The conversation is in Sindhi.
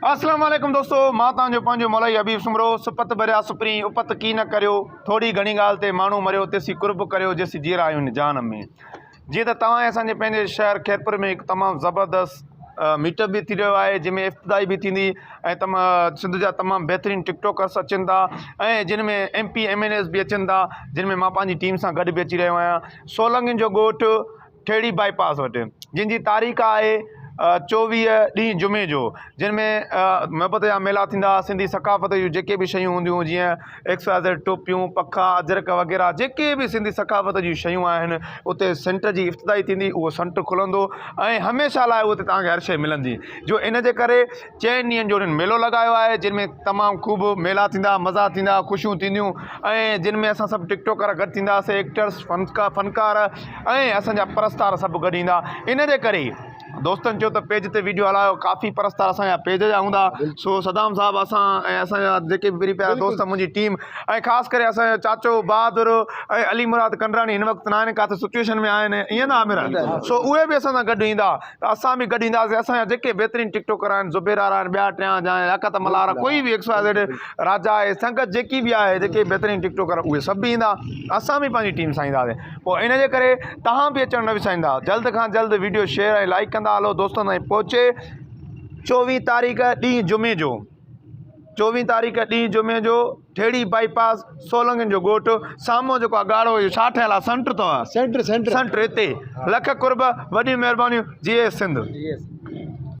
اسلام عليڪم دوستو مان توهان جو پنهنجو مولائي حبيب سومرو سپت ڀريا سپرين اپت ڪي نه ڪريو ٿوري گهڻي ڳالهه تي ماڻهو مريو تيسين قرب ڪريو جيسين جيئرا آهيون هن جهان ۾ جيئن ته توهان ۽ اسان جي پنهنجي شهر خيرپور ۾ هڪ تمام زبردست ميٽ اپ به ٿي رهيو آهي جنهن ۾ افتتاحي به ٿيندي ۽ تم سنڌ جا تمام بهترين ٽڪ ٽاڪرس اچن ٿا ۽ جن ۾ M P M N S به اچن ٿا جن ۾ مان پنهنجي ٽيم سان گڏ به اچي رهيو آهيان سولنگين جو ڳوٺ ٺيڙهي بائي پاس وٽ جنهن جي تاريخ آهي 24 ڏينهن جمعي جو جنهن ۾ محبت جا ميلا ٿيندا سنڌي ثقافت جون جيڪي به شيون هونديون جيئن ايڪس واء زيڊ ٽوپيون پکا اجرڪ وغيره جيڪي به سنڌي ثقافت جون شيون آهن اتي سينٽر جي افتتاحي ٿيندي اهو سينٽر کلندو ۽ هميشه لاء اتي توهان کي هر شيء ملندي جو ان جي ڪري چئن ڏينهن جو انهن ميلو لڳايو آهي جن ۾ تمام خوب ميلا ٿيندا مزا ٿيندا خوشيون ٿينديون ۽ جن ۾ اسان سڀ ٽڪ ٽاڪر گڏ ٿينداسين ايڪٽرس فنڪار ۽ اسان جا پرستار سڀ گڏ ايندا ان جي ڪري دوستن چيو ته پيج تي ويڊيو هلايو ڪافي پرستار اسان جا پيج جا هوندا سو صدام صاحب اسان ۽ اسان جا جيڪي به پري پيارا دوست منهنجي ٽيم ۽ خاص ڪري اسان جو چاچو بهادر ۽ علي مراد ڪنڊراڻي هن وقت ناهن ڪاٿي سچويشن ۾ آهن ائين نه عامر سو اهي به اسان سان گڏ ايندا ته اسان به گڏ اينداسين اسان جا جيڪي بهترين ٽڪ ٽاڪر آهن زبير وارا آهن ٻيا ٽيان جا لياقت ملاح وارا ڪوئي به ايڪس واء زيڊ راجا آهي سنگت جيڪي به آهي جيڪي بهترين ٽڪ ٽاڪر اهي سڀ به ايندا اسان به پنهنجي ٽيم سان اينداسين پوء ان جي ڪري توهان به اچڻ نه وساريندا جلد کان جلد ويڊيو شيئر ۽ لائڪ ڪندا هلو دوستن تائين پهچي 24 تاريخ ڏينهن جمعي جو 24 تاريخ ڏينهن جمعي جو ٺيڙهي بائي پاس سولنگين جو ڳوٺ سامهون جيڪو آ ڳاڙهو اهو ڇا ٺهيل آ سنٽر اٿو سينٽر سينٽر سنٽر هتي لک قرب وڏيون مهربانيون جيئي سنڌ.